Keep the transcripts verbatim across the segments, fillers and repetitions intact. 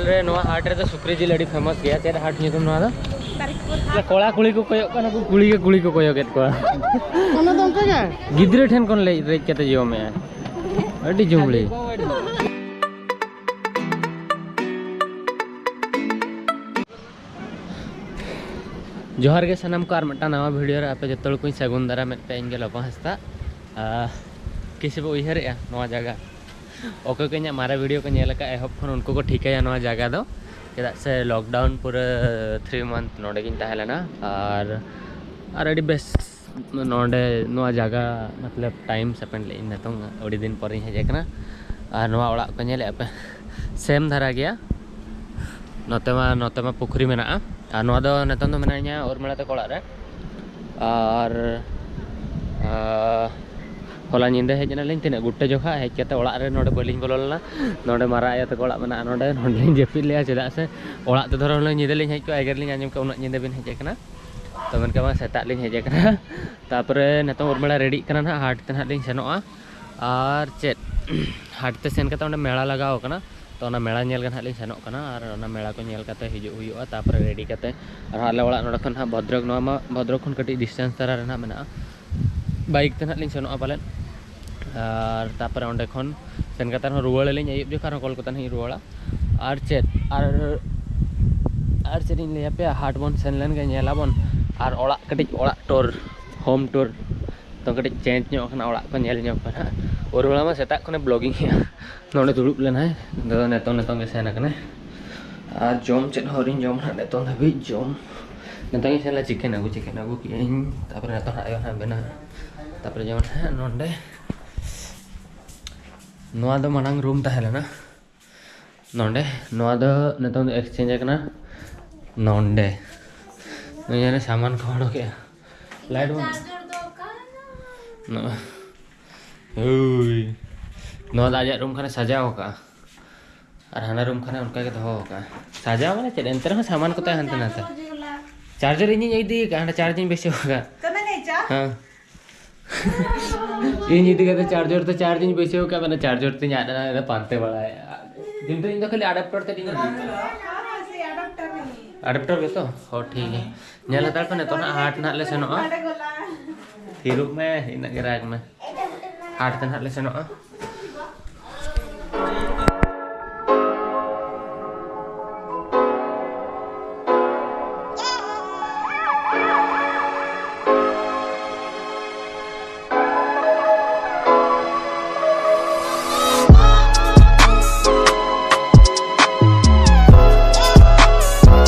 ᱨᱮ ᱱᱚᱣᱟ ᱦᱟᱴ ᱨᱮᱫᱚ ᱥᱩᱠᱨᱤ ᱡᱤᱞ ᱟᱹᱰᱤ ᱯᱷᱮᱢᱟᱥ ᱜᱮᱭᱟ᱾ ᱪᱮᱫ ᱦᱟᱴ ᱧᱩᱛᱩᱢ ᱱᱚᱣᱟ ᱫᱚ? ᱠᱚᱲᱟ ᱠᱩᱲᱤ ᱠᱚ ᱠᱚᱭᱚᱜ ᱠᱟᱱᱟ, ᱠᱚ ᱠᱩᱲᱤ ᱜᱮ ᱠᱩᱲᱤ ᱠᱚ ᱠᱚᱭᱚᱜᱮᱫ ᱠᱚᱣᱟ᱾ ᱚᱱᱟ ᱫᱚ ᱚᱱᱠᱟ ᱜᱮ᱾ ᱜᱤᱫᱽᱨᱟᱹ ᱴᱷᱮᱱ ᱠᱷᱚᱱ ᱞᱮ ᱨᱮᱡ ᱠᱟᱛᱮ ᱡᱚᱢᱮᱜᱼᱟ᱾ ᱟᱹᱰᱤ ᱡᱩᱢᱲᱤ᱾ ᱡᱚᱦᱟᱨ ᱜᱮ ᱥᱟᱱᱟᱢ ᱠᱚ, ᱟᱨ ᱢᱤᱫᱴᱟᱝ ᱱᱟᱣᱟ ᱵᱷᱤᱰᱤᱭᱳ ᱨᱮ ᱟᱯᱮ ᱡᱚᱛᱚ ᱦᱚᱲ ᱠᱚᱧ ᱥᱟᱹᱜᱩᱱ ᱫᱟᱨᱟᱢᱮᱫ ᱯᱮ᱾ ᱤᱧ ᱜᱮ ᱞᱚᱵᱚ ᱦᱟᱸᱥᱫᱟ᱾ ᱟᱨ ᱠᱤᱥᱤ ᱯᱮ ᱩᱭᱦᱟᱹᱨᱮᱜᱼᱟ ᱱᱚᱣᱟ ᱡᱟᱭᱜᱟ? ᱚᱠᱚᱭ ᱠᱚ ᱤᱧᱟᱹᱜ ᱢᱟᱨᱮ ᱵᱷᱤᱰᱤᱭᱳ ᱠᱚ ᱧᱮᱞ ᱟᱠᱟᱫ ᱮᱦᱚᱵ ᱠᱷᱚᱱ, ᱩᱱᱠᱩ ᱠᱚ ᱴᱷᱤᱠᱟᱹᱭᱟ ᱱᱚᱣᱟ ᱡᱟᱭᱜᱟ ᱫᱚ᱾ ᱪᱮᱫᱟᱜ ᱥᱮ ᱞᱚᱠᱰᱟᱣᱩᱱ ᱯᱩᱨᱟᱹ ᱛᱷᱨᱤ ᱢᱟᱱᱛᱷ ᱱᱚᱰᱮ ᱜᱤᱧ ᱛᱟᱦᱮᱸ ᱞᱮᱱᱟ᱾ ᱟᱨ, ᱟᱨ ᱟᱹᱰᱤ ᱵᱮᱥ ᱱᱚᱰᱮ ᱱᱚᱣᱟ ᱡᱟᱭᱜᱟ, ᱢᱚᱛᱞᱚᱵ, ᱴᱟᱭᱤᱢ ᱥᱯᱮᱱᱰ ᱞᱮᱫᱟᱹᱧ ᱱᱤᱛᱚᱝ᱾ ᱟᱹᱰᱤ ᱫᱤᱱ ᱯᱚᱨᱮᱧ ᱦᱮᱡ ᱟᱠᱟᱱᱟ᱾ ᱟᱨ ᱱᱚᱣᱟ ᱚᱲᱟᱜ ᱠᱚ ᱧᱮᱞᱮᱫᱼᱟ ᱯᱮ, ᱥᱮᱢ ᱫᱷᱟᱨᱟ ᱜᱮᱭᱟ᱾ ᱱᱚᱛᱮ ᱢᱟ, ᱱᱚᱛᱮ ᱢᱟ ᱯᱩᱠᱷᱨᱤ ᱢᱮᱱᱟᱜᱼᱟ᱾ ᱟᱨ ᱱᱚᱣᱟ ᱫᱚ ᱱᱤᱛᱚᱝ ᱫᱚ ᱢᱮᱱᱟᱧᱟ ᱩᱨᱢᱤᱞᱟ ᱛᱟᱠᱚ ᱚᱲᱟᱜ ᱨᱮ᱾ ᱟᱨ, ᱟᱨ ᱦᱚᱞᱟ ᱧᱤᱫᱟᱹ ᱦᱮᱡ ᱮᱱᱟᱞᱤᱧ ᱛᱤᱱᱟᱹᱜ ᱜᱩᱴᱴᱟᱹ ᱡᱚᱠᱷᱟ, ᱦᱮᱡ ᱠᱟᱛᱮ ᱚᱲᱟᱜ ᱨᱮ ᱱᱚᱰᱮ ᱵᱟᱹᱞᱤᱧ ᱵᱚᱞᱚ ᱞᱮᱱᱟ᱾ ᱱᱚᱰᱮ ᱢᱟᱨᱟ ᱟᱭᱳ ᱛᱟᱠᱚ ᱚᱲᱟᱜ ᱢᱮᱱᱟᱜᱼᱟ, ᱱᱚᱰᱮ, ᱱᱚᱰᱮᱞᱤᱧ ᱡᱟᱹᱯᱤᱫ ᱞᱮᱜᱼᱟ᱾ ᱪᱮᱫᱟᱜ ᱥᱮ ᱚᱲᱟᱜ ᱛᱮ ᱫᱷᱚᱨᱚ ᱦᱩᱱᱟᱹᱝ ᱧᱤᱫᱟᱹ ᱞᱤᱧ ᱦᱮᱡ ᱠᱚᱜᱼᱟ, ᱮᱜᱮᱨ ᱞᱤᱧ ᱟᱸᱡᱚᱢ ᱠᱮᱜᱼᱟ, ᱩᱱᱟᱹᱜ ᱧᱤᱫᱟᱹ ᱵᱤᱱ ᱦᱮᱡ ᱟᱠᱟᱱᱟ᱾ ᱛᱚ ᱢᱮᱱᱠᱷᱟᱱ ᱢᱟ ᱥᱮᱛᱟᱜ ᱞᱤᱧ ᱦᱮᱡ ᱟᱠᱟᱱᱟ᱾ ᱛᱟᱯᱚᱨᱮ ᱱᱤᱛᱚᱝ ᱩᱨᱢᱤᱞᱟ ᱨᱮᱰᱤᱜ ᱠᱟᱱᱟ ᱱᱟᱦᱟᱜ, ᱦᱟᱴ ᱛᱮ ᱱᱟᱦᱟᱜ ᱞᱤᱧ ᱥᱮᱱᱚᱜᱼᱟ᱾ ᱟᱨ ᱪᱮᱫ, ᱦᱟᱴ ᱛᱮ ᱥᱮᱱ ᱠᱟᱛᱮ ᱚᱸᱰᱮ ᱢᱮᱞᱟ ᱞᱟᱜᱟᱣ ᱟᱠᱟᱱᱟ, ᱛᱚ ᱚᱱᱟ ᱢᱮᱞᱟ ᱧᱮᱞ ᱜᱮ ᱱᱟᱦᱟᱜ ᱞᱤᱧ ᱥᱮᱱᱚᱜ ᱠᱟᱱᱟ᱾ ᱟᱨ ᱚᱱᱟ ᱢᱮᱞᱟ ᱠᱚ ᱧᱮᱞ ᱠᱟᱛᱮ ᱦᱤᱡᱩᱜ ᱦᱩᱭᱩᱜᱼᱟ᱾ ᱛᱟᱯᱚᱨᱮ ᱨᱮᱰᱤ ᱠᱟᱛᱮ ᱟᱨᱦᱚᱸ ᱟᱞᱮ ᱚᱲᱟᱜ ᱱᱚᱰᱮ ᱠᱷᱚᱱ ᱱᱟᱦᱟᱜ ᱵᱷᱚᱫᱨᱚᱠ, ᱱᱚᱣᱟ ᱢᱟ ᱵᱷᱚᱫᱨᱚᱠ ᱠᱷᱚᱱ ᱠᱟᱹᱴᱤᱡ ᱰᱤᱥᱴᱮᱱᱥ ᱫᱷᱟᱨᱟ ᱨᱮ ᱱᱟᱦᱟᱜ ᱢᱮᱱᱟᱜᱼᱟ᱾ ᱵᱟᱭᱤᱠ ᱛᱮ ᱱᱟᱦᱟᱜ ᱞᱤᱧ ᱥᱮᱱᱚᱜᱼᱟ ᱯᱟᱞᱮᱱ᱾ ᱟᱨ ᱛᱟᱯᱚᱨᱮ ᱚᱸᱰᱮ ᱠᱷᱚᱱ ᱥᱮᱱ ᱠᱟᱛᱮ ᱟᱨᱦᱚᱸ ᱨᱩᱣᱟᱹᱲ ᱟᱹᱞᱤᱧ, ᱟᱹᱭᱩᱵ ᱡᱚᱠᱷᱟ ᱟᱨᱦᱚᱸ ᱠᱳᱞᱠᱟᱛᱟ ᱱᱟᱦᱟᱜ ᱤᱧ ᱨᱩᱣᱟᱹᱲᱟ᱾ ᱟᱨ ᱪᱮᱫ, ᱟᱨ, ᱟᱨ ᱪᱮᱫ ᱤᱧ ᱞᱟᱹᱭ ᱟᱯᱮᱭᱟ, ᱦᱟᱴ ᱵᱚᱱ ᱥᱮᱱ ᱞᱮᱱ ᱜᱮ, ᱧᱮᱞ ᱟᱵᱚᱱ᱾ ᱟᱨ ᱚᱲᱟᱜ ᱠᱟᱹᱴᱤᱡ, ᱚᱲᱟᱜ ᱴᱩᱨ, ᱦᱳᱢ ᱴᱩᱨ ᱛᱚ ᱠᱟᱹᱴᱤᱡ ᱪᱮᱧᱡᱽ ᱧᱚᱜ ᱠᱟᱱᱟ, ᱚᱲᱟᱜ ᱠᱚ ᱧᱮᱞ ᱧᱚᱜ ᱠᱟᱱᱟ᱾ ᱩᱨᱢᱤᱞᱟ ᱢᱟ ᱥᱮᱛᱟᱜ ᱠᱷᱚᱱᱮ ᱵᱞᱚᱜᱤᱝ ᱮᱜᱼᱟ, ᱱᱚᱰᱮ ᱫᱩᱲᱩᱵ ᱞᱮᱱᱟᱭ, ᱟᱫᱚ ᱱᱤᱛᱚᱝ, ᱱᱤᱛᱚᱝ ᱜᱮ ᱥᱮᱱ ᱟᱠᱟᱱᱟᱭ᱾ ᱟᱨ ᱡᱚᱢ ᱪᱮᱫ ᱦᱚᱸ ᱟᱹᱣᱨᱤᱧ ᱡᱚᱢᱟ ᱱᱟᱦᱟᱜ ᱱᱤᱛᱚᱝ ᱫᱷᱟᱹᱵᱤᱡ᱾ ᱡᱚᱢ ᱱᱤᱛᱚᱝ ᱤᱧ ᱥᱮᱱ ᱞᱮᱱᱟ, ᱪᱤᱠᱮᱱ ᱟᱹᱜᱩ, ᱪᱤᱠᱮᱱ ᱟᱹᱜᱩ ᱠᱮᱜᱼᱟᱹᱧ᱾ ᱛᱟᱯᱚᱨᱮ ᱱᱤᱛᱚᱝ ᱦᱟᱸᱜ ᱟᱭᱳ ᱱᱟᱦᱟᱜ ᱵᱮᱱᱟᱣᱟ᱾ ᱛᱟᱯᱚᱨᱮ ᱡᱮᱢᱚᱱ ᱦᱟᱸᱜ ᱱᱚᱰᱮ, ᱱᱚᱣᱟ ᱫᱚ ᱢᱟᱲᱟᱝ ᱨᱩᱢ ᱛᱟᱦᱮᱸ ᱞᱮᱱᱟ᱾ ᱱᱚᱰᱮ, ᱱᱚᱣᱟ ᱫᱚ ᱱᱤᱛᱚᱝ ᱫᱚ ᱮᱠᱥᱪᱮᱧᱡᱽ ᱟᱠᱟᱱᱟ᱾ ᱱᱚᱰᱮ, ᱱᱚᱜᱼᱚᱭ ᱡᱟᱦᱟᱸ ᱨᱮ ᱥᱟᱢᱟᱱ ᱠᱚ ᱚᱰᱚᱠᱮᱜᱼᱟ, ᱞᱟᱭᱤᱴ ᱵᱚᱱ, ᱪᱟᱨᱡᱟᱨ ᱫᱚ ᱚᱠᱟᱭᱮᱱᱟ? ᱱᱚᱜᱼᱚᱭ, ᱦᱳᱭ, ᱱᱚᱣᱟ ᱫᱚ ᱟᱡᱟᱜ ᱨᱩᱢ ᱠᱷᱟᱱᱮ ᱥᱟᱡᱟᱣ ᱟᱠᱟᱜᱼᱟ, ᱟᱨ ᱦᱟᱱᱟ ᱨᱩᱢ ᱠᱷᱟᱱᱮ ᱚᱱᱠᱟ ᱜᱮ ᱫᱚᱦᱚ ᱟᱠᱟᱜᱼᱟ᱾ ᱥᱟᱡᱟᱣ ᱢᱟᱱᱮ ᱪᱮᱫ, ᱮᱱᱛᱮ ᱨᱮᱦᱚᱸ ᱥᱟᱢᱟᱱ ᱠᱚᱛᱮ ᱦᱟᱱᱛᱮ ᱱᱟᱛᱮ᱾ ᱪᱟᱨᱡᱟᱨ ᱤᱧᱤᱧ ᱤᱫᱤ ᱟᱠᱟᱫᱼᱟ, ᱦᱟᱸᱰᱮ ᱪᱟᱨᱡᱽ ᱤᱧ ᱵᱟᱹᱭᱥᱟᱹᱣ ᱟᱠᱟᱫᱼᱟ᱾ ᱦᱮᱸ᱾ ᱤᱧ ᱤᱫᱤ ᱠᱟᱛᱮ ᱪᱟᱨᱡᱟᱨ ᱛᱮ ᱪᱟᱨᱡᱽ ᱤᱧ ᱵᱟᱹᱭᱥᱟᱹᱣ ᱟᱠᱟᱫᱼᱟ, ᱢᱟᱱᱮ ᱪᱟᱨᱡᱟᱨ ᱛᱤᱧ ᱟᱫ ᱮᱱᱟ, ᱯᱟᱱᱛᱮ ᱵᱟᱲᱟᱭᱟ᱾ ᱠᱤᱱᱛᱩ ᱤᱧ ᱫᱚ ᱠᱷᱟᱹᱞᱤ ᱟᱰᱟᱯᱴᱟᱨ ᱛᱮᱫ ᱤᱧ ᱤᱫᱤᱭᱟ᱾ ᱟᱰᱟᱯᱴᱟᱨ ᱜᱮᱛᱚ? ᱦᱚᱸ, ᱴᱷᱤᱠ ᱜᱮᱭᱟ᱾ ᱧᱮᱞ ᱦᱟᱛᱟᱲ ᱯᱮ, ᱱᱤᱛᱚᱜ ᱱᱟᱜ ᱦᱟᱴ ᱱᱟᱜ ᱞᱮ ᱥᱮᱱᱚᱜᱼᱟ᱾ ᱛᱷᱤᱨᱚᱜ ᱢᱮ, ᱤᱱᱟᱹᱜ ᱜᱮ ᱨᱟᱜᱽ ᱢᱮ᱾ ᱦᱟᱴ ᱛᱮ ᱱᱟᱜ ᱞᱮ ᱥᱮᱱᱚᱜᱼᱟ᱾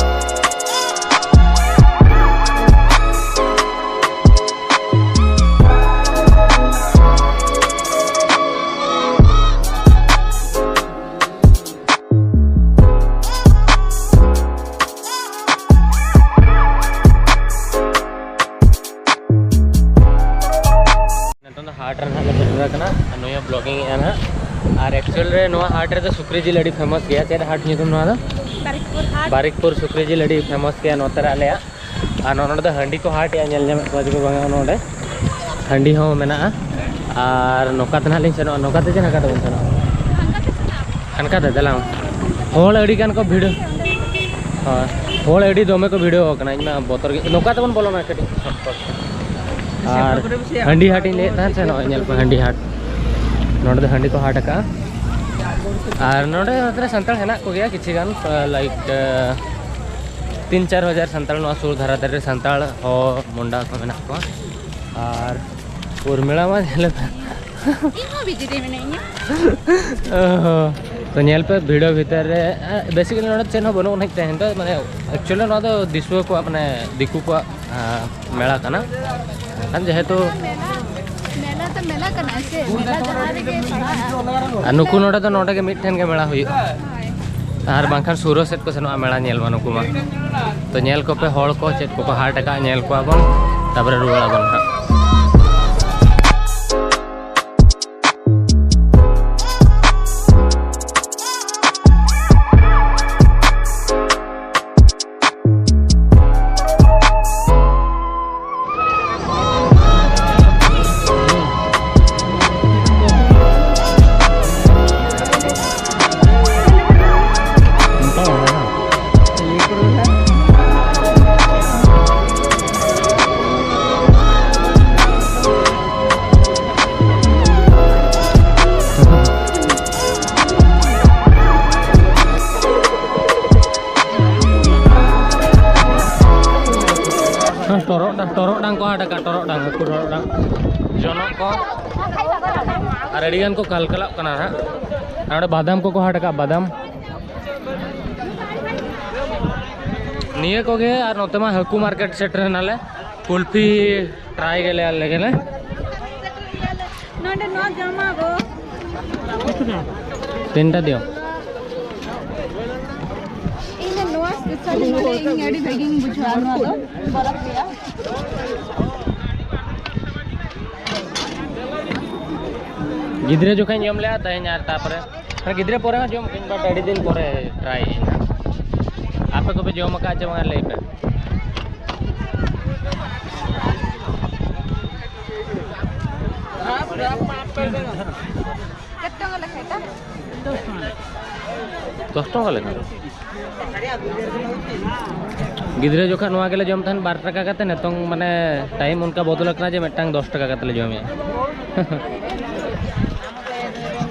ᱱᱤᱛᱚᱝ ᱫᱚ ᱦᱟᱴ ᱨᱮ ᱱᱟᱦᱟᱜ ᱞᱮ ᱥᱮᱴᱮᱨ ᱟᱠᱟᱱᱟ ᱟᱨ ᱱᱩᱭ ᱦᱚᱸ ᱵᱞᱚᱜᱤᱝ ᱮᱫᱼᱟ ᱱᱟᱦᱟᱜ᱾ ᱟᱨ ᱮᱠᱪᱩᱭᱮᱞ ᱨᱮ ᱱᱚᱣᱟ ᱦᱟᱴ ᱨᱮᱫᱚ ᱥᱩᱠᱨᱤ ᱡᱤᱞ ᱟᱹᱰᱤ ᱯᱷᱮᱢᱟᱥ ᱜᱮᱭᱟ᱾ ᱪᱮᱫ ᱦᱟᱴ ᱧᱩᱛᱩᱢ ᱱᱚᱣᱟ ᱫᱚ? ᱵᱟᱨᱤᱠᱯᱩᱨ ᱦᱟᱴ᱾ ᱵᱟᱨᱤᱠᱯᱩᱨ ᱥᱩᱠᱨᱤ ᱡᱤᱞ ᱟᱹᱰᱤ ᱯᱷᱮᱢᱟᱥ ᱜᱮᱭᱟ ᱱᱚᱛᱮ ᱨᱮ ᱟᱞᱮᱭᱟᱜ᱾ ᱟᱨ ᱱᱚᱜᱼᱚ ᱱᱚᱰᱮ ᱫᱚ ᱦᱟᱺᱰᱤ ᱠᱚ ᱦᱟᱴ ᱮᱜᱼᱟ, ᱧᱮᱞ ᱧᱟᱢᱮᱫ ᱠᱚᱣᱟ ᱪᱮ ᱵᱟᱝᱟ ᱱᱚᱰᱮ ᱦᱟᱺᱰᱤ ᱦᱚᱸ ᱢᱮᱱᱟᱜᱼᱟ᱾ ᱟᱨ ᱱᱚᱝᱠᱟ ᱛᱮ ᱱᱟᱦᱟᱜ ᱞᱤᱧ ᱥᱮᱱᱚᱜᱼᱟ, ᱱᱚᱝᱠᱟ ᱛᱮ ᱪᱮ ᱱᱟᱝᱠᱟ ᱛᱮᱵᱚᱱ ᱥᱮᱱᱚᱜᱼᱟ? ᱦᱟᱱᱠᱟ ᱛᱮ ᱫᱮᱞᱟ᱾ ᱦᱚᱲ ᱟᱹᱰᱤ ᱜᱟᱱ ᱠᱚ ᱵᱷᱤᱲ, ᱦᱳᱭ, ᱦᱚᱲ ᱟᱹᱰᱤ ᱫᱚᱢᱮ ᱠᱚ ᱵᱷᱤᱲᱟᱹᱣ ᱟᱠᱟᱱᱟ᱾ ᱤᱧ ᱢᱟ ᱵᱚᱛᱚᱨ ᱜᱮ, ᱱᱚᱝᱠᱟ ᱛᱮᱵᱚᱱ ᱵᱚᱞᱚᱱᱟ ᱠᱟᱹᱴᱤᱡ ᱥᱚᱨᱴᱠᱟᱴ᱾ ᱟᱨ ᱦᱟᱺᱰᱤ ᱦᱟᱴ ᱤᱧ ᱞᱟᱹᱭᱮᱫ ᱛᱟᱦᱮᱸᱫ ᱥᱮ, ᱱᱚᱜᱼᱚᱭ ᱧᱮᱞ ᱯᱮ ᱦᱟᱺᱰᱤ ᱦᱟᱴ, ᱱᱚᱰᱮ ᱫᱚ ᱦᱟᱺᱰᱤ ᱠᱚ ᱦᱟᱴ ᱟᱠᱟᱜᱼᱟ᱾ ᱟᱨ ᱱᱚᱰᱮ ᱱᱚᱛᱮ ᱨᱮ ᱥᱟᱱᱛᱟᱲ ᱦᱮᱱᱟᱜ ᱠᱚᱜᱮᱭᱟ ᱠᱤᱪᱷᱤ ᱜᱟᱱ, ᱞᱟᱭᱤᱠ ᱛᱤᱱ ᱪᱟᱨ ᱦᱟᱡᱟᱨ ᱥᱟᱱᱛᱟᱲ ᱱᱚᱣᱟ ᱥᱩᱨ ᱫᱷᱟᱨᱟ ᱫᱷᱟᱨᱮ ᱨᱮ ᱥᱟᱱᱛᱟᱲ ᱦᱚᱲ ᱢᱩᱱᱰᱟ ᱠᱚ ᱢᱮᱱᱟᱜ ᱠᱚᱣᱟ᱾ ᱟᱨ ᱩᱨᱢᱤᱞᱟ ᱢᱟ ᱧᱮᱞ ᱯᱮ᱾ ᱤᱧ ᱦᱚᱸ ᱵᱤᱡᱤ ᱨᱮ ᱢᱮᱱᱟᱹᱧᱟ᱾ ᱚᱦᱚ᱾ ᱛᱚ ᱧᱮᱞ ᱯᱮ ᱵᱷᱤᱲ ᱵᱷᱤᱛᱟᱹᱨ ᱨᱮ, ᱵᱮᱥᱤᱠᱟᱞᱤ ᱱᱚᱰᱮ ᱪᱮᱫ ᱦᱚᱸ ᱵᱟᱹᱱᱩᱜ ᱟᱹᱱᱤᱡ ᱛᱮᱦᱮᱧ ᱫᱚ, ᱢᱟᱱᱮ ᱮᱠᱪᱩᱭᱮᱞᱤ ᱱᱚᱣᱟ ᱫᱚ ᱫᱤᱥᱩᱣᱟᱹ ᱠᱚᱣᱟᱜ, ᱢᱟᱱᱮ ᱫᱤᱠᱩ ᱠᱚᱣᱟᱜ ᱟᱸ, ᱢᱮᱞᱟ ᱠᱟᱱᱟ᱾ ᱢᱮᱱᱠᱷᱟᱱ ᱡᱮᱦᱮᱛᱩ ᱢᱮᱞᱟ, ᱢᱮᱞᱟ ᱫᱚ ᱢᱮᱞᱟ ᱠᱟᱱᱟ ᱥᱮ, ᱢᱮᱞᱟ ᱡᱟᱦᱟᱸ ᱨᱮᱜᱮ ᱯᱟᱲᱟᱜᱼᱟ᱾ ᱟᱨ ᱱᱩᱠᱩ ᱱᱚᱰᱮ ᱫᱚ ᱱᱚᱰᱮ ᱜᱮ ᱢᱤᱫᱴᱷᱮᱱ ᱜᱮ ᱢᱮᱞᱟ ᱦᱩᱭᱩᱜᱼᱟ᱾ ᱦᱳᱭ᱾ ᱟᱨ ᱵᱟᱝᱠᱷᱟᱱ ᱥᱩᱨ ᱥᱮᱫ ᱠᱚ ᱥᱮᱱᱚᱜᱼᱟ ᱢᱮᱞᱟ ᱧᱮᱞ ᱢᱟ ᱱᱩᱠᱩ ᱢᱟ᱾ ᱛᱚ ᱧᱮᱞ ᱠᱚᱯᱮ ᱦᱚᱲ ᱠᱚ ᱪᱮᱫ ᱠᱚᱠᱚ ᱦᱟᱴ ᱟᱠᱟᱫ, ᱧᱮᱞ ᱠᱚᱣᱟ ᱵᱚᱱ, ᱛᱟᱨᱯᱚᱨᱮ ᱨᱩᱣᱟᱹᱲ ᱟᱵᱚᱱ ᱦᱟᱸᱜ᱾ ᱴᱚᱨᱚᱰᱟᱝ, ᱴᱚᱨᱚᱰᱟᱝ ᱠᱚ ᱦᱟᱴ ᱟᱠᱟᱫ, ᱴᱚᱨᱚᱰᱟᱝ, ᱦᱟᱹᱠᱩ ᱴᱚᱨᱚᱰᱟᱝ, ᱡᱚᱱᱚᱜ ᱠᱚ᱾ ᱟᱨ ᱟᱹᱰᱤ ᱜᱟᱱ ᱠᱚ ᱠᱟᱞᱠᱟᱞᱚᱜ ᱠᱟᱱᱟ ᱦᱟᱸᱜ᱾ ᱟᱨ ᱱᱚᱰᱮ ᱵᱟᱫᱟᱢ ᱠᱚᱠᱚ ᱦᱟᱴ ᱟᱠᱟᱫ, ᱵᱟᱫᱟᱢ᱾ ᱱᱤᱭᱟᱹ ᱠᱚᱜᱮ᱾ ᱟᱨ ᱱᱚᱛᱮ ᱢᱟ ᱦᱟᱹᱠᱩ ᱢᱟᱨᱠᱮᱴ ᱥᱮᱴᱮᱨ ᱮᱱᱟᱞᱮ᱾ ᱠᱩᱞᱯᱷᱤ ᱴᱨᱟᱭ ᱜᱮᱞᱮ ᱟᱞᱮ ᱜᱮᱞᱮ᱾ ᱱᱚᱰᱮ ᱱᱚᱣᱟ ᱡᱚᱢᱟ ᱜᱚ᱾ ᱛᱤᱱᱴᱟ ᱫᱤᱭᱚ᱾ ᱤᱧ ᱫᱚ ᱱᱚᱣᱟ ᱥᱯᱮᱥᱟᱞ ᱱᱚᱰᱮ ᱤᱧ ᱟᱹᱰᱤ ᱵᱷᱟᱹᱜᱤᱧ ᱵᱩᱡᱷᱟᱹᱣᱟ ᱱᱚᱣᱟ ᱫᱚ ᱵᱚᱨᱚᱯᱷ ᱨᱮᱭᱟᱜ᱾ ᱜᱤᱫᱽᱨᱟᱹ ᱡᱚᱠᱷᱚᱱ ᱡᱚᱢ ᱞᱮᱜᱼᱟ ᱛᱮᱦᱮᱧ, ᱟᱨ ᱛᱟᱯᱚᱨᱮ ᱦᱮᱸ, ᱜᱤᱫᱽᱨᱟᱹ ᱯᱚᱨᱮ ᱦᱚᱸ ᱡᱚᱢ ᱠᱟᱹᱧ, but ᱟᱹᱰᱤ ᱫᱤᱱ ᱯᱚᱨᱮ ᱴᱨᱟᱭ ᱤᱧ ᱦᱟᱸᱜ᱾ ᱟᱯᱮ ᱠᱚᱯᱮ ᱡᱚᱢ ᱟᱠᱟᱫ ᱪᱮ ᱵᱟᱝ ᱞᱟᱹᱭ ᱯᱮ᱾ ᱫᱚᱥ ᱴᱟᱠᱟ ᱞᱮᱠᱟ᱾ ᱜᱤᱫᱽᱨᱟᱹ ᱡᱚᱠᱷᱚᱱ ᱱᱚᱣᱟ ᱜᱮᱞᱮ ᱡᱚᱢ ᱛᱟᱦᱮᱸᱫ ᱵᱟᱨ ᱴᱟᱠᱟ ᱠᱟᱛᱮ, ᱱᱤᱛᱚᱝ ᱢᱟᱱᱮ ᱴᱟᱭᱤᱢ ᱚᱱᱠᱟ ᱵᱚᱫᱚᱞ ᱟᱠᱟᱱᱟ ᱡᱮ ᱢᱤᱫᱴᱟᱝ ᱫᱚᱥ ᱴᱟᱠᱟ ᱠᱟᱛᱮ ᱞᱮ ᱡᱚᱢᱮᱜᱼᱟ᱾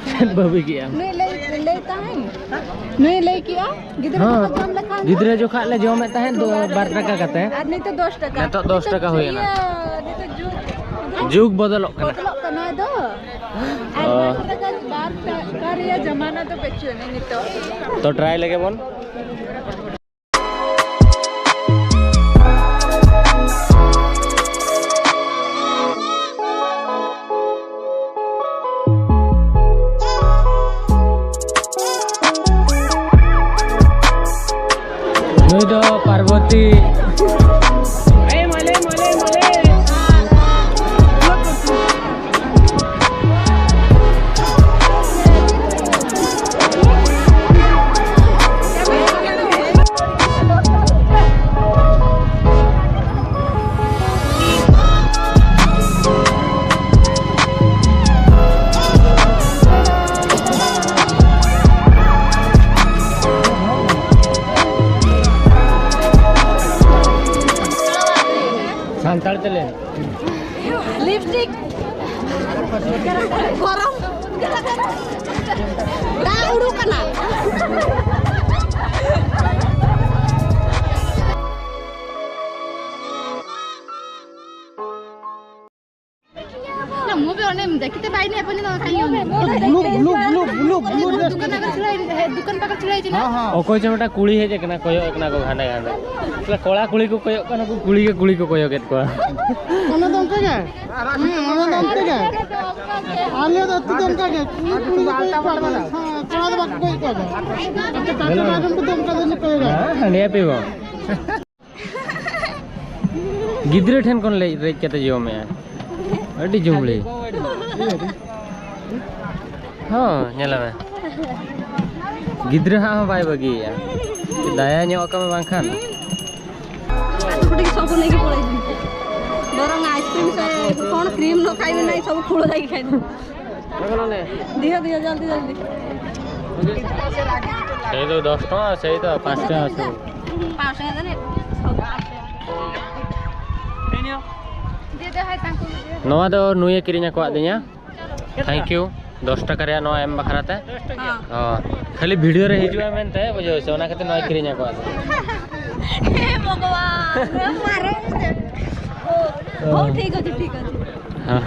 ᱪᱮᱫ ᱵᱟᱹᱵᱤ ᱠᱮᱜᱼᱟᱢ? ᱱᱩᱭ ᱞᱟᱹᱭ, ᱞᱟᱹᱭ ᱛᱟᱦᱮᱱ, ᱱᱩᱭ ᱞᱟᱹᱭ ᱠᱮᱜᱼᱟ, ᱜᱤᱫᱽᱨᱟᱹ ᱦᱮᱸ, ᱠᱚᱠᱚ ᱡᱚᱢ ᱞᱮᱠᱷᱟᱱ ᱫᱚ ᱜᱤᱫᱽᱨᱟᱹ ᱡᱚᱠᱷᱟᱜ ᱞᱮ ᱡᱚᱢᱮᱫ ᱛᱟᱦᱮᱸᱫ ᱫᱚ ᱵᱟᱨ ᱴᱟᱠᱟ ᱠᱟᱛᱮ᱾ ᱟᱨ ᱱᱤᱛᱚᱜ ᱫᱚᱥ ᱴᱟᱠᱟ᱾ ᱱᱤᱛᱚᱜ ᱫᱚᱥ ᱴᱟᱠᱟ ᱦᱩᱭ ᱮᱱᱟ᱾ ᱤᱭᱟᱹ, ᱱᱤᱛᱚᱜ ᱡᱩᱜᱽ ᱡᱩᱜᱽ ᱵᱚᱫᱚᱞᱚᱜ ᱠᱟᱱᱟ᱾ ᱵᱚᱫᱚᱞᱚᱜ ᱠᱟᱱᱟ ᱫᱚ᱾ ᱟᱨ ᱚ᱾ ᱵᱟᱨ ᱴᱟᱠᱟ, ᱵᱟᱨ ᱴᱟᱠᱟ ᱨᱮᱭᱟᱜ ᱡᱟᱢᱟᱱᱟ ᱫᱚ ᱵᱟᱹᱪᱩᱜ ᱟᱹᱱᱤᱡ ᱱᱤᱛᱚᱜ᱾ ᱛᱚ, ᱴᱨᱟᱭ ᱞᱮᱜᱮ ᱵᱚᱱ᱾ ᱱᱩᱭ ᱫᱚ ᱯᱟᱨᱵᱚᱛᱤ᱾ ᱥᱟᱱᱛᱟᱲ ᱛᱮ ᱞᱟᱹᱭ ᱢᱮ᱾ ᱞᱤᱯᱥᱴᱤᱠ᱾ ᱜᱚᱨᱚᱢ᱾ ᱫᱟᱜ ᱩᱰᱩᱠ ᱠᱟᱱᱟ᱾ ᱦᱮᱸ, ᱦᱮᱸ᱾ ᱚᱠᱚᱭ ᱪᱚ ᱢᱤᱫᱴᱟᱝ ᱠᱩᱲᱤ ᱦᱮᱡ ᱟᱠᱟᱱᱟ, ᱠᱚᱭᱚᱜ ᱟᱠᱟᱱᱟ ᱠᱚ ᱜᱷᱟᱱᱮ ᱜᱷᱟᱱᱮ᱾ ᱛᱟᱦᱞᱮ ᱠᱚᱲᱟ ᱠᱩᱲᱤ ᱠᱚ ᱠᱚᱭᱚᱜ ᱠᱟᱱᱟ, ᱩᱱᱠᱩ ᱠᱩᱲᱤ ᱜᱮ ᱠᱩᱲᱤ ᱠᱚ ᱠᱚᱭᱚᱜᱮᱫ ᱠᱚᱣᱟ᱾ ᱚᱱᱟ ᱫᱚ ᱚᱱᱠᱟ ᱜᱮ᱾ ᱦᱮᱸ, ᱚᱱᱟ ᱫᱚ ᱚᱱᱠᱟ ᱜᱮ᱾ ᱟᱞᱮ ᱫᱚ ᱟᱹᱛᱩ ᱫᱚ ᱚᱱᱠᱟ ᱜᱮ᱾ ᱠᱩᱲᱤ ᱠᱩᱲᱤ ᱠᱚ ᱠᱚᱭᱚᱜ ᱠᱚᱣᱟ ᱠᱚ᱾ ᱦᱮᱸ, ᱠᱚᱲᱟ ᱫᱚ ᱵᱟᱠᱚ ᱠᱚᱭᱚᱜ ᱠᱚᱣᱟ ᱠᱚ᱾ ᱟᱯᱮ ᱯᱟᱸᱪ ᱡᱚᱱ ᱟᱸᱡᱚᱢ ᱠᱚᱫᱚ ᱚᱱᱠᱟ ᱫᱚ ᱠᱚᱭᱚᱜᱟ᱾ ᱦᱮᱸ, ᱦᱟᱸᱰᱮ ᱯᱮ ᱵᱟᱝ᱾ ᱜᱤᱫᱽᱨᱟᱹ ᱴᱷᱮᱱ ᱠᱷᱚᱱ ᱞᱮ ᱨᱮᱡ ᱠᱟᱛᱮ ᱡᱚᱢᱮᱜᱼᱟ᱾ ᱟᱹᱰᱤ ᱡᱩᱢᱲᱤ᱾ ᱦᱚᱸ, ᱧᱮᱞ ᱢᱮ᱾ ᱜᱤᱫᱽᱨᱟᱹ ᱦᱟᱸᱜ ᱦᱚᱸ ᱵᱟᱭ ᱵᱟᱹᱜᱤᱭᱮᱜᱼᱟ᱾ ᱫᱟᱭᱟ ᱧᱚᱜ ᱠᱟᱢᱮ ᱵᱟᱝᱠᱷᱟᱱ᱾ ଆକୁ ଟିକେ ସବୁ ନେଇକି ପଳେଇବି। ବରଂ ଆଇସ୍କ୍ରିମ୍ ସେ କ'ଣ କ୍ରିମ୍ ନ ଖାଇବେ ନାହିଁ, ସବୁ ଖୋଳ ଯାଇକି ଖାଇଦେବେ। ଦିଅ, ଦିଅ, ଜଲ୍ଦି, ଜଲ୍ଦି। ସେଇ ତ ଦଶ ଟଙ୍କା, ସେଇ ତ ପାଞ୍ଚ ଟଙ୍କା ସବୁ। ପାଞ୍ଚ ଟଙ୍କା ଦେଲେ ସବୁ ପାଞ୍ଚ ଟଙ୍କା। ᱱᱚᱣᱟ ᱫᱚ ᱱᱩᱭᱮ ᱠᱤᱨᱤᱧ ᱟᱠᱟᱫ ᱫᱤᱧᱟ᱾ Thank you᱾ ᱫᱚᱥ ᱴᱟᱠᱟ ᱨᱮᱭᱟᱜ ᱱᱚᱣᱟ ᱮᱢ ᱵᱟᱠᱷᱨᱟ ᱛᱮ᱾ ᱦᱚᱸ᱾ ᱦᱚᱸ᱾ ᱠᱷᱟᱹᱞᱤ ᱵᱷᱤᱰᱤᱭᱳ ᱨᱮ ᱦᱤᱡᱩᱜᱼᱟ ᱢᱮᱱᱛᱮ, ᱵᱩᱡᱷᱟᱹᱣ ᱥᱮ, ᱚᱱᱟ ᱠᱷᱟᱹᱛᱤᱨ ᱱᱚᱣᱟ ᱠᱤᱨᱤᱧ ᱟᱠᱟᱫ ᱫᱤᱧᱟ᱾ ᱦᱮ ᱵᱷᱚᱜᱚᱵᱟᱱ, ᱱᱚᱣᱟ ᱯᱟᱨᱚᱢ ᱛᱮ᱾ ᱳ, ᱦᱳ, ᱴᱷᱤᱠ ᱚᱪᱷᱮ, ᱴᱷᱤᱠ ᱚᱪᱷᱮ᱾ ᱦᱮᱸ᱾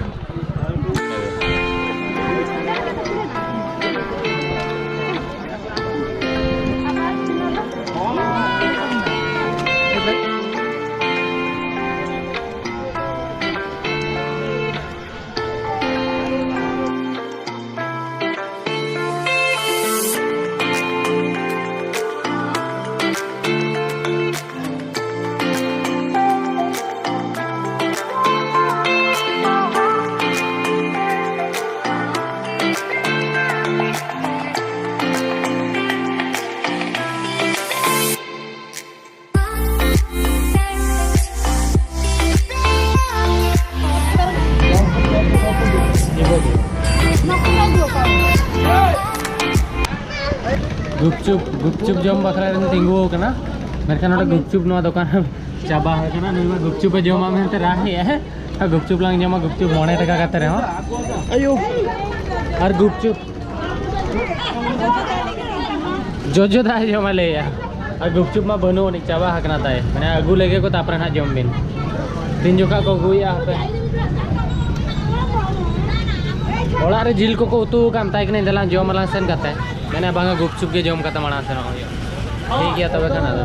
ᱜᱩᱯᱪᱩᱯ, ᱜᱩᱯᱪᱩᱯ ᱡᱚᱢ ᱵᱟᱠᱷᱨᱟ ᱨᱮ ᱛᱤᱸᱜᱩ ᱟᱠᱟᱱᱟ, ᱢᱮᱱᱠᱷᱟᱱ ᱱᱚᱰᱮ ᱜᱩᱯᱪᱩᱯ ᱱᱚᱣᱟ ᱫᱚᱠᱟᱱ ᱪᱟᱵᱟ ᱟᱠᱟᱱᱟ᱾ ᱱᱩᱭ ᱢᱟ ᱜᱩᱯᱪᱩᱯ ᱮ ᱡᱚᱢᱟ ᱢᱮᱱᱛᱮ ᱨᱟᱜ ᱮᱜᱼᱟᱭ᱾ ᱟᱨ ᱜᱩᱯᱪᱩᱯ ᱞᱟᱝ ᱡᱚᱢᱟ, ᱜᱩᱯᱪᱩᱯ ᱢᱚᱬᱮ ᱴᱟᱠᱟ ᱠᱟᱛᱮ ᱨᱮᱦᱚᱸ᱾ ᱟᱭᱳ᱾ ᱟᱨ ᱜᱩᱯᱪᱩᱯ ᱡᱚᱡᱚ ᱫᱟᱜ ᱮ ᱡᱚᱢᱟ ᱞᱟᱹᱭᱟ᱾ ᱟᱨ ᱜᱩᱯᱪᱩᱯ ᱢᱟ ᱵᱟᱹᱱᱩᱜ ᱟᱹᱱᱤᱡ, ᱪᱟᱵᱟ ᱟᱠᱟᱱᱟ ᱛᱟᱭ᱾ ᱢᱟᱱᱮ ᱟᱹᱜᱩ ᱞᱮᱜᱮ ᱠᱚ, ᱛᱟᱨᱯᱚᱨᱮ ᱱᱟᱦᱟᱜ ᱡᱚᱢ ᱵᱤᱱ᱾ ᱛᱤᱱ ᱡᱚᱠᱷᱟ ᱠᱚ ᱟᱹᱜᱩᱭᱮᱫᱼᱟ ᱦᱟᱯᱮ᱾ ᱚᱲᱟᱜ ᱨᱮ ᱡᱤᱞ ᱠᱚᱠᱚ ᱩᱛᱩ ᱟᱠᱟᱫ, ᱢᱮᱛᱟᱭ ᱠᱟᱹᱱᱟᱹᱧ ᱫᱮᱞᱟ ᱡᱚᱢ ᱟᱞᱟᱝ ᱥᱮᱱ ᱠᱟᱛᱮ᱾ ᱢᱮᱱᱟ ᱵᱟᱝᱟ, ᱜᱩᱯᱪᱩᱯ ᱜᱮ ᱡᱚᱢ ᱠᱟᱛᱮ ᱢᱟᱲᱟᱝ ᱥᱮᱱᱚᱜ ᱦᱩᱭᱩᱜᱼᱟ᱾ ᱴᱷᱤᱠ ᱜᱮᱭᱟ ᱛᱚᱵᱮ ᱠᱷᱟᱱ ᱟᱫᱚ᱾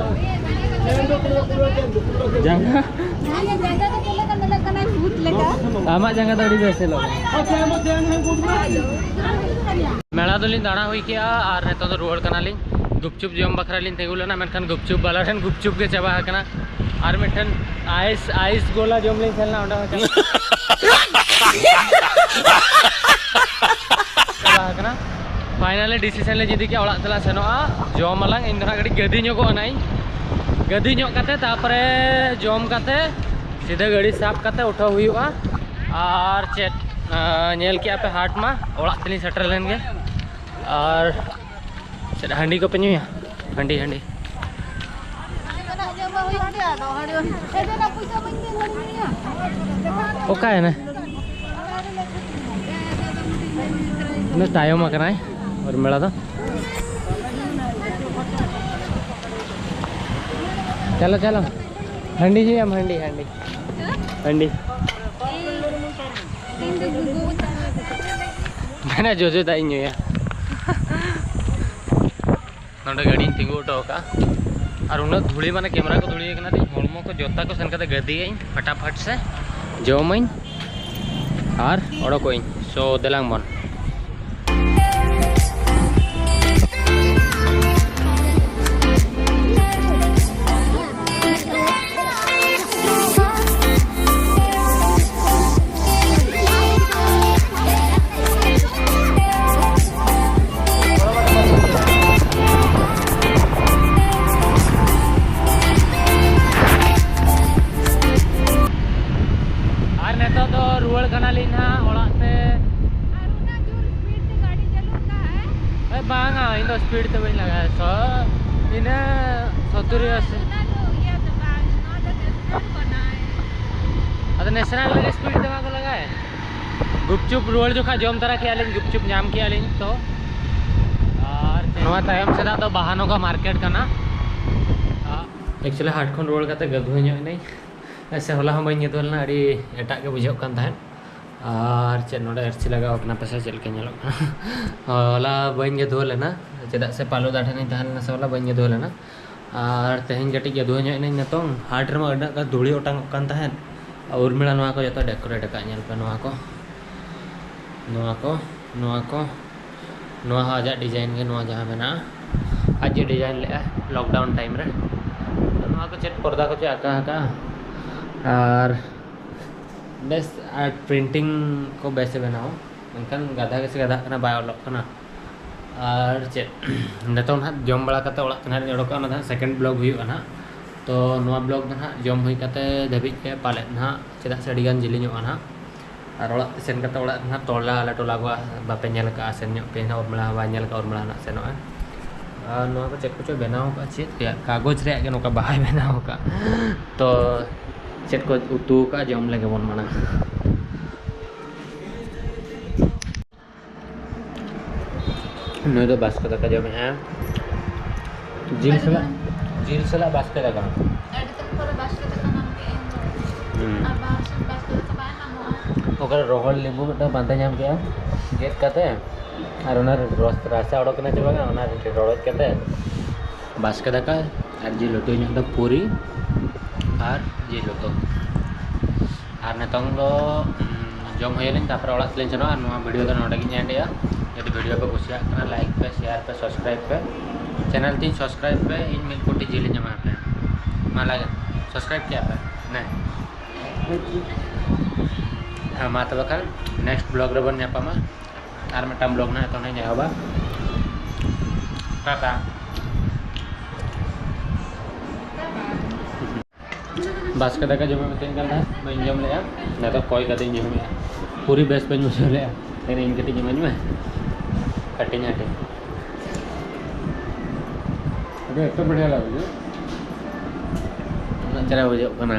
ᱡᱟᱸᱜᱟ? ᱡᱟᱸᱜᱟ ᱫᱚ ᱪᱮᱫ ᱞᱮᱠᱟ ᱧᱮᱞᱚᱜ ᱠᱟᱱᱟ? ᱵᱷᱩᱛ ᱞᱮᱠᱟ᱾ ᱟᱢᱟᱜ ᱡᱟᱸᱜᱟ ᱫᱚ ᱟᱹᱰᱤ ᱵᱮᱥ ᱧᱮᱞᱚᱜ ᱠᱟᱱᱟ᱾ ᱢᱮᱞᱟ ᱫᱚᱞᱤᱧ ᱫᱟᱬᱟ ᱦᱩᱭ ᱠᱮᱜᱼᱟ ᱟᱨ ᱱᱤᱛᱚᱜ ᱫᱚ ᱨᱩᱣᱟᱹᱲ ᱠᱟᱱᱟᱞᱤᱧ᱾ ᱜᱩᱯᱪᱩᱯ ᱡᱚᱢ ᱵᱟᱠᱷᱨᱟ ᱞᱤᱧ ᱛᱤᱸᱜᱩ ᱞᱮᱱᱟ, ᱢᱮᱱᱠᱷᱟᱱ ᱜᱩᱯᱪᱩᱯ ᱵᱟᱞᱟ ᱴᱷᱮᱱ ᱜᱩᱯᱪᱩᱯ ᱜᱮ ᱪᱟᱵᱟ ᱟᱠᱟᱱᱟ᱾ ᱟᱨ ᱢᱤᱫᱴᱮᱱ ᱟᱭᱤᱥ, ᱟᱭᱤᱥ ᱜᱳᱞᱟ ᱡᱚᱢ ᱞᱤᱧ ᱥᱮᱱ ᱞᱮᱱᱟ, ᱚᱸᱰᱮ ᱦᱚᱸ ᱪᱟᱵᱟ ᱟᱠᱟᱱᱟ᱾ ᱯᱷᱟᱭᱱᱟᱞᱤ ᱰᱤᱥᱤᱥᱮᱱ ᱞᱮ ᱤᱫᱤ ᱠᱮᱜᱼᱟ, ᱚᱲᱟᱜ ᱛᱮᱞᱟᱝ ᱥᱮᱱᱚᱜᱼᱟ᱾ ᱡᱚᱢ ᱟᱞᱟᱝ, ᱤᱧ ᱫᱚ ᱦᱟᱸᱜ ᱠᱟᱹᱴᱤᱡ ᱜᱟᱹᱫᱤ ᱧᱚᱜᱚᱜ ᱟᱹᱱᱟᱹᱧ᱾ ᱜᱟᱹᱫᱤ ᱧᱚᱜ ᱠᱟᱛᱮ ᱛᱟᱨᱯᱚᱨᱮ ᱡᱚᱢ ᱠᱟᱛᱮ ᱥᱤᱫᱷᱟᱹ ᱜᱟᱹᱰᱤ ᱥᱟᱵ ᱠᱟᱛᱮ ᱩᱴᱷᱟᱹᱣ ᱦᱩᱭᱩᱜᱼᱟ᱾ ᱟᱨ ᱪᱮᱫ, ᱟᱸ, ᱧᱮᱞ ᱠᱮᱜᱼᱟ ᱯᱮ ᱦᱟᱴ ᱢᱟ, ᱚᱲᱟᱜ ᱛᱮᱞᱤᱧ ᱥᱮᱴᱮᱨ ᱞᱮᱱ ᱜᱮ᱾ ᱟᱨ ᱪᱮᱫ ᱦᱟᱺᱰᱤ ᱠᱚᱯᱮ ᱧᱩᱭᱟ? ᱦᱟᱺᱰᱤ, ᱦᱟᱺᱰᱤ᱾ ᱚᱠᱟᱭᱮᱱᱟ? ᱩᱱᱤ ᱛᱟᱭᱚᱢ ᱟᱠᱟᱱᱟᱭ ᱩᱨᱢᱤᱞᱟ ᱫᱚ᱾ ᱪᱚᱞᱚ, ᱪᱚᱞᱚ᱾ ᱦᱟᱺᱰᱤ ᱧᱩᱭᱟᱢ, ᱦᱟᱺᱰᱤ, ᱦᱟᱺᱰᱤ᱾ ᱦᱟᱺᱰᱤ᱾ ᱢᱮᱱᱟ ᱡᱚᱡᱚ ᱫᱟᱜ ᱤᱧ ᱧᱩᱭᱟ᱾ ᱱᱚᱰᱮ ᱜᱟᱹᱰᱤᱧ ᱛᱤᱸᱜᱩ ᱦᱚᱴᱚ ᱟᱠᱟᱫᱼᱟ᱾ ᱟᱨ ᱩᱱᱟᱹᱜ ᱫᱷᱩᱲᱤ, ᱢᱟᱱᱮ ᱠᱮᱢᱮᱨᱟ ᱠᱚ ᱫᱷᱩᱲᱤ ᱟᱠᱟᱱᱟ, ᱛᱤᱧ ᱦᱚᱲᱢᱚ ᱠᱚ ᱡᱚᱛᱟ ᱠᱚ ᱥᱮᱱ ᱠᱟᱛᱮ ᱜᱟᱹᱫᱤᱭᱟᱹᱧ ᱯᱷᱟᱴᱟᱯᱷᱟᱴ ᱥᱮ ᱡᱚᱢᱟᱹᱧ ᱟᱨ ᱚᱰᱚᱠᱚᱜ ᱟᱹᱧ᱾ So ᱫᱮᱞᱟᱝ ᱵᱚᱱ᱾ ᱟᱨ ᱱᱤᱛᱚᱜ ᱫᱚ ᱨᱩᱣᱟᱹᱲ ᱠᱟᱱᱟᱞᱤᱧ ᱱᱟᱦᱟᱜ ᱚᱲᱟᱜ ᱛᱮ᱾ ᱟᱨ ᱩᱱᱟᱹᱜ ᱡᱳᱨ ᱥᱯᱤᱰ ᱛᱮ ᱜᱟᱹᱰᱤ ᱪᱟᱹᱞᱩᱜ ᱠᱟᱱ? ᱮ, ᱵᱟᱝᱟ, ᱤᱧ ᱫᱚ ᱥᱯᱤᱰ ᱛᱮ ᱵᱟᱹᱧ ᱞᱟᱜᱟᱭᱟ᱾ ᱥᱚ-, ᱤᱱᱟᱹ ᱥᱚᱛᱛᱚᱨ ᱟᱥᱤ᱾ ᱚᱱᱟ ᱫᱚ ᱤᱭᱟᱹ ᱫᱚ ᱵᱟᱝ, ᱱᱚᱣᱟ ᱫᱚ ᱱᱮᱥᱱᱟᱞ ᱠᱟᱱᱟ᱾ ᱟᱫᱚ ᱱᱮᱥᱱᱟᱞ ᱨᱮ ᱥᱯᱤᱰ ᱛᱮ ᱵᱟᱠᱚ ᱞᱟᱜᱟᱭ᱾ ᱜᱩᱯᱪᱩᱯ ᱨᱩᱣᱟᱹᱲ ᱡᱚᱠᱷᱟ ᱡᱚᱢ ᱛᱟᱨᱟ ᱠᱮᱜᱼᱟ ᱞᱤᱧ, ᱜᱩᱯᱪᱩᱯ ᱧᱟᱢ ᱠᱮᱜᱼᱟ ᱞᱤᱧ ᱛᱚ᱾ ᱟᱨ ᱱᱚᱣᱟ ᱛᱟᱭᱚᱢ ᱥᱮᱫᱟᱜ ᱫᱚ ᱵᱟᱦᱟᱱᱚᱜᱟ ᱢᱟᱨᱠᱮᱴ ᱠᱟᱱᱟ᱾ ᱮᱠᱪᱩᱭᱮᱞᱤ ᱦᱟᱴ ᱠᱷᱚᱱ ᱨᱩᱣᱟᱹᱲ ᱠᱟᱛᱮ ᱜᱟᱹᱫᱷᱩᱣᱟᱹ ᱧᱚᱜ ᱮᱱᱟᱹᱧ᱾ ᱥᱮ ᱦᱚᱞᱟ ᱦᱚᱸ ᱵᱟᱹᱧ ᱜᱟᱹᱫᱷᱩᱣᱟᱹ ᱞᱮᱱᱟ, ᱟᱹᱰᱤ ᱮᱴᱟᱜ ᱜᱮ ᱵᱩᱡᱷᱟᱹᱜ ᱠᱟᱱ ᱛᱟᱦᱮᱸᱫ᱾ ᱟᱨ ᱪᱮᱫ ᱱᱚᱰᱮ ᱟᱹᱨᱥᱤ ᱞᱟᱜᱟᱣ ᱠᱟᱱᱟ, ᱯᱟᱥᱮ ᱪᱮᱫ ᱞᱮᱠᱟ ᱧᱮᱞᱚᱜ ᱠᱟᱱᱟ᱾ ᱦᱚᱞᱟ ᱵᱟᱹᱧ ᱜᱮᱫᱷᱩᱣᱟᱹ ᱞᱮᱱᱟ, ᱪᱮᱫᱟᱜ ᱥᱮ ᱯᱟᱞᱩ ᱫᱟ ᱴᱷᱮᱱᱤᱧ ᱛᱟᱦᱮᱸ ᱞᱮᱱᱟ ᱥᱮ, ᱦᱚᱞᱟ ᱵᱟᱹᱧ ᱜᱮᱫᱷᱩᱣᱟᱹ ᱞᱮᱱᱟ᱾ ᱟᱨ ᱛᱮᱦᱮᱧ ᱠᱟᱹᱴᱤᱡ ᱜᱮᱫᱷᱩᱣᱟᱹ ᱧᱚᱜ ᱮᱱᱟᱹᱧ ᱱᱤᱛᱚᱝ᱾ ᱦᱟᱴ ᱨᱮᱢᱟ ᱩᱱᱟᱹᱜ ᱜᱟᱱ ᱫᱷᱩᱲᱤ ᱚᱴᱟᱝᱚᱜ ᱠᱟᱱ ᱛᱟᱦᱮᱸᱫ᱾ ᱟᱨ ᱩᱨᱢᱤᱞᱟ ᱱᱚᱣᱟ ᱠᱚ ᱡᱚᱛᱚ decorate ᱟᱠᱟᱫ, ᱧᱮᱞ ᱯᱮ ᱱᱚᱣᱟ ᱠᱚ, ᱱᱚᱣᱟ ᱠᱚ, ᱱᱚᱣᱟ ᱠᱚ᱾ ᱱᱚᱣᱟ ᱦᱚᱸ ᱟᱡᱟᱜ design ᱜᱮ, ᱱᱚᱣᱟ ᱡᱟᱦᱟᱸ ᱢᱮᱱᱟᱜᱼᱟ, ᱟᱡ ᱜᱮ design ᱞᱮᱫᱼᱟ lockdown time ᱨᱮ᱾ ᱱᱚᱣᱟ ᱠᱚ ᱪᱮᱫ ᱯᱚᱨᱫᱟ ᱠᱚᱪᱚᱭ ᱟᱸᱠᱟ ᱟᱠᱟᱫᱼᱟ᱾ ᱟᱨ ᱵᱮᱥ, ᱟᱨ printing ᱠᱚ ᱵᱮᱥᱮ ᱵᱮᱱᱟᱣᱟ, ᱢᱮᱱᱠᱷᱟᱱ ᱜᱟᱫᱷᱟ ᱜᱮᱥᱮ ᱜᱟᱫᱷᱟᱜ ᱠᱟᱱᱟ, ᱵᱟᱭ ᱚᱞᱚᱜ ᱠᱟᱱᱟ᱾ ᱟᱨ ᱪᱮᱫ, ᱱᱤᱛᱚᱝ ᱱᱟᱦᱟᱜ ᱡᱚᱢ ᱵᱟᱲᱟ ᱠᱟᱛᱮ ᱚᱲᱟᱜ ᱛᱮ ᱱᱟᱦᱟᱜ ᱞᱤᱧ ᱚᱰᱚᱠᱚᱜᱼᱟ, ᱚᱱᱟ ᱫᱚ ᱦᱟᱸᱜ second vlog ᱦᱩᱭᱩᱜᱼᱟ ᱱᱟᱦᱟᱜ᱾ ᱛᱚ ᱱᱚᱣᱟ vlog ᱫᱚ ᱱᱟᱦᱟᱜ ᱡᱚᱢ ᱦᱩᱭ ᱠᱟᱛᱮ ᱫᱷᱟᱹᱵᱤᱡ ᱜᱮ ᱯᱟᱞᱮᱫ ᱱᱟᱦᱟᱜ, ᱪᱮᱫᱟᱜ ᱥᱮ ᱟᱹᱰᱤ ᱜᱟᱱ ᱡᱤᱞᱤᱧᱚᱜᱼᱟ ᱱᱟᱦᱟᱜ᱾ ᱟᱨ ᱚᱲᱟᱜ ᱛᱮ ᱥᱮᱱ ᱠᱟᱛᱮ ᱚᱲᱟᱜ ᱨᱮ ᱱᱟᱦᱟᱜ ᱴᱚᱞᱟ, ᱟᱞᱮ ᱴᱚᱞᱟ ᱠᱚ ᱵᱟᱯᱮ ᱧᱮᱞ ᱠᱟᱜᱼᱟ, ᱥᱮᱱ ᱧᱚᱜ ᱯᱮ ᱱᱟᱦᱟᱜ, ᱩᱨᱢᱤᱞᱟ ᱦᱚᱸ ᱵᱟᱭ ᱧᱮᱞ ᱠᱟᱜᱼᱟ, ᱩᱨᱢᱤᱞᱟ ᱱᱟᱦᱟᱜ ᱥᱮᱱᱚᱜᱼᱟ᱾ ᱟᱨ ᱱᱚᱣᱟ ᱠᱚ ᱪᱮᱫ ᱠᱚᱪᱚ ᱵᱮᱱᱟᱣ ᱠᱟᱜᱼᱟ, ᱪᱮᱫ ᱨᱮᱭᱟᱜ ᱠᱟᱜᱚᱡᱽ ᱨᱮᱭᱟᱜ ᱜᱮ ᱱᱚᱝᱠᱟ ᱵᱟᱦᱟᱭ ᱵᱮᱱᱟᱣ ᱠᱟᱜᱼᱟ᱾ ᱛᱚ ᱪᱮᱫ ᱠᱚ ᱩᱛᱩ ᱠᱟᱜᱼᱟ, ᱡᱚᱢ ᱞᱮᱜᱮ ᱵᱚᱱ ᱢᱟᱲᱟᱝ᱾ ᱱᱩᱭ ᱫᱚ ᱵᱟᱥᱠᱮ ᱫᱟᱠᱟ ᱡᱚᱢᱮᱜᱼᱟ, ᱡᱤᱞ ᱥᱟᱞᱟᱜ, ᱡᱤᱞ ᱥᱟᱞᱟᱜ ᱵᱟᱥᱠᱮ ᱫᱟᱠᱟ᱾ ᱟᱹᱰᱤ ᱫᱤᱱ ᱯᱚᱨᱮ ᱵᱟᱥᱠᱮ ᱫᱟᱠᱟ ᱧᱟᱢ ᱠᱮᱫᱼᱟᱹᱧ᱾ ᱦᱩᱸ᱾ ᱟᱨ ᱵᱟᱦᱟ ᱥᱮᱫ ᱵᱟᱥᱠᱮ ᱫᱟᱠᱟ ᱵᱟᱭ ᱧᱟᱢᱚᱜᱼᱟ᱾ ᱚᱠᱟᱨᱮ ᱨᱚᱦᱚᱲ ᱞᱮᱵᱩ ᱢᱤᱫᱴᱟᱝ ᱯᱟᱱᱛᱮ ᱧᱟᱢ ᱠᱮᱜᱼᱟ, ᱜᱮᱫ ᱠᱟᱛᱮ, ᱟᱨ ᱚᱱᱟ ᱨᱚᱥ, ᱨᱟᱥᱟ ᱚᱰᱚᱠ ᱮᱱᱟ ᱪᱮ ᱵᱟᱝᱟ, ᱚᱱᱟ ᱨᱚᱰᱚᱡ ᱠᱟᱛᱮ ᱵᱟᱥᱠᱮ ᱫᱟᱠᱟ ᱟᱨ ᱡᱤᱞ ᱩᱛᱩ, ᱤᱧᱟᱹᱜ ᱫᱚ ᱯᱩᱨᱤ ᱟᱨ ᱡᱤᱞ ᱩᱛᱩ᱾ ᱟᱨ ᱱᱤᱛᱚᱝ ᱫᱚ, ᱩᱸ, ᱡᱚᱢ ᱦᱩᱭ ᱞᱮᱱ, ᱛᱟᱨᱯᱚᱨᱮ ᱚᱲᱟᱜ ᱥᱮᱫ ᱞᱤᱧ ᱥᱮᱱᱚᱜᱼᱟ᱾ ᱟᱨ ᱱᱚᱣᱟ video ᱫᱚ ᱱᱚᱰᱮ ᱜᱤᱧ end ᱮᱜᱼᱟ᱾ ᱡᱩᱫᱤ video ᱯᱮ ᱠᱩᱥᱤᱭᱟᱜ ᱠᱟᱱᱟ, like ᱯᱮ, share ᱯᱮ, subscribe ᱯᱮ, channel ᱛᱤᱧ subscribe ᱯᱮ, ᱤᱧ ᱢᱤᱫ ᱠᱳᱴᱤ ᱡᱤᱞ ᱤᱧ ᱮᱢᱟ ᱯᱮᱭᱟ᱾ ᱢᱟ ᱞᱟᱜᱮ subscribe ᱠᱮᱜᱼᱟ ᱯᱮ ᱱᱮ᱾ ᱦᱮᱸ, ᱢᱟ ᱛᱚᱵᱮ ᱠᱷᱟᱱ next vlog ᱨᱮᱵᱚᱱ ᱧᱟᱯᱟᱢᱟ᱾ ᱟᱨ ᱢᱤᱫᱴᱟᱝ vlog ᱱᱟᱦᱟᱜ ᱮᱛᱚᱦᱚᱵ ᱤᱧ ᱮᱦᱚᱵᱟ᱾ ᱴᱟᱴᱟ᱾ ᱵᱟᱥᱠᱮ ᱫᱟᱠᱟ ᱡᱚᱢᱮ ᱢᱤᱛᱟᱹᱧ ᱠᱟᱱ ᱛᱟᱦᱮᱸᱫ, ᱵᱟᱹᱧ ᱡᱚᱢ ᱞᱮᱜᱼᱟ᱾ ᱱᱤᱛᱚᱜ ᱠᱚᱭ ᱠᱟᱛᱮᱧ ᱡᱚᱢᱮᱜᱼᱟ᱾ ᱯᱩᱨᱤ ᱵᱮᱥ ᱵᱟᱹᱧ ᱵᱩᱡᱷᱟᱹᱣ ᱞᱮᱜᱼᱟ᱾ ᱛᱮᱦᱮᱧ ᱤᱧ ᱠᱟᱹᱴᱤᱡ ᱤᱢᱟᱹᱧ ᱢᱮ, ᱦᱟᱹᱴᱤᱧ ᱦᱟᱹᱴᱤᱧ᱾ ᱟᱫᱚ ᱮᱛᱚ ᱵᱟᱲᱤᱭᱟ ᱞᱟᱜᱟ ᱢᱩᱡᱷᱮ᱾ ᱩᱱᱟᱹᱜ ᱪᱮᱦᱨᱟ ᱵᱩᱡᱷᱟᱹᱜ ᱠᱟᱱᱟ᱾